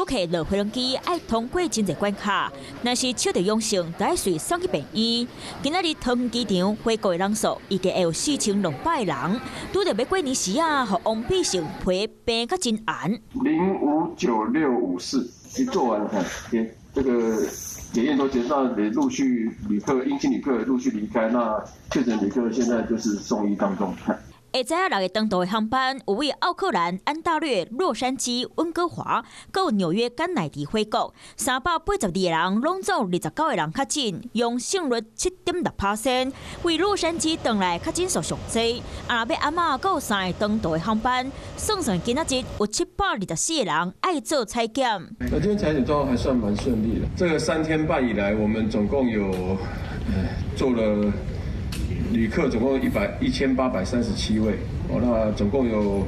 客落飛機愛通過真濟關卡，若是測著陽性，就愛隨送去病院。今仔日桃園機場回國的人數預計會有4200人，拄著欲過年時啊，予王必勝批病甲真嚴。059654，一做完，看，這個檢驗都結束，也陸續旅客陰性旅客陸續離開，那確診旅客現在就是送醫當中。下早六个長途的航班，有位奧克蘭、安大略、洛杉磯、溫哥華，閣有紐約甘迺迪回國，382個人，攏總29個人確診，陽性率7.6%。位洛杉磯轉來確診數上濟，啊若欲暗仔閣有三个長途的航班，算算今仔日有724個人愛做採檢。那今天採檢狀況還算蠻順利的。這個3天半以來，我們總共有做了旅客總共1837位，哦，那總共有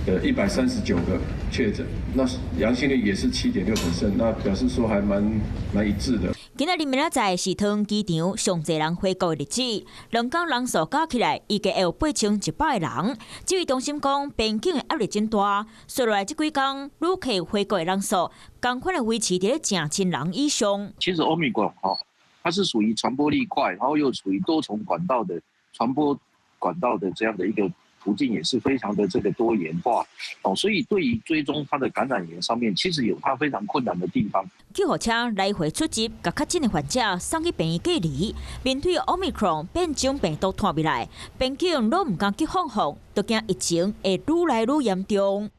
139個確診，那陽性率也是7.6%，那表示說還蠻一致的。今仔日明仔載是桃園機場上濟人回國的日子，兩工人數加起來預計會有8100個人。指揮中心講，邊境的壓力真大，紲落來這幾工旅客回國的人數，仝款的維持佇咧成千人以上。其實 Omicron 哈，它是屬於傳播力快，然後又屬於多重管道的傳播管道的這樣的一個途徑，也是非常的這個多元化哦，所以對於追蹤它的感染源上面，其實有它非常困難的地方。救護車來回出入，共確診的患者送去病院隔離。面對 Omicron 變種病毒傳入來，邊境攏毋敢去放放，都驚疫情會愈來愈嚴重。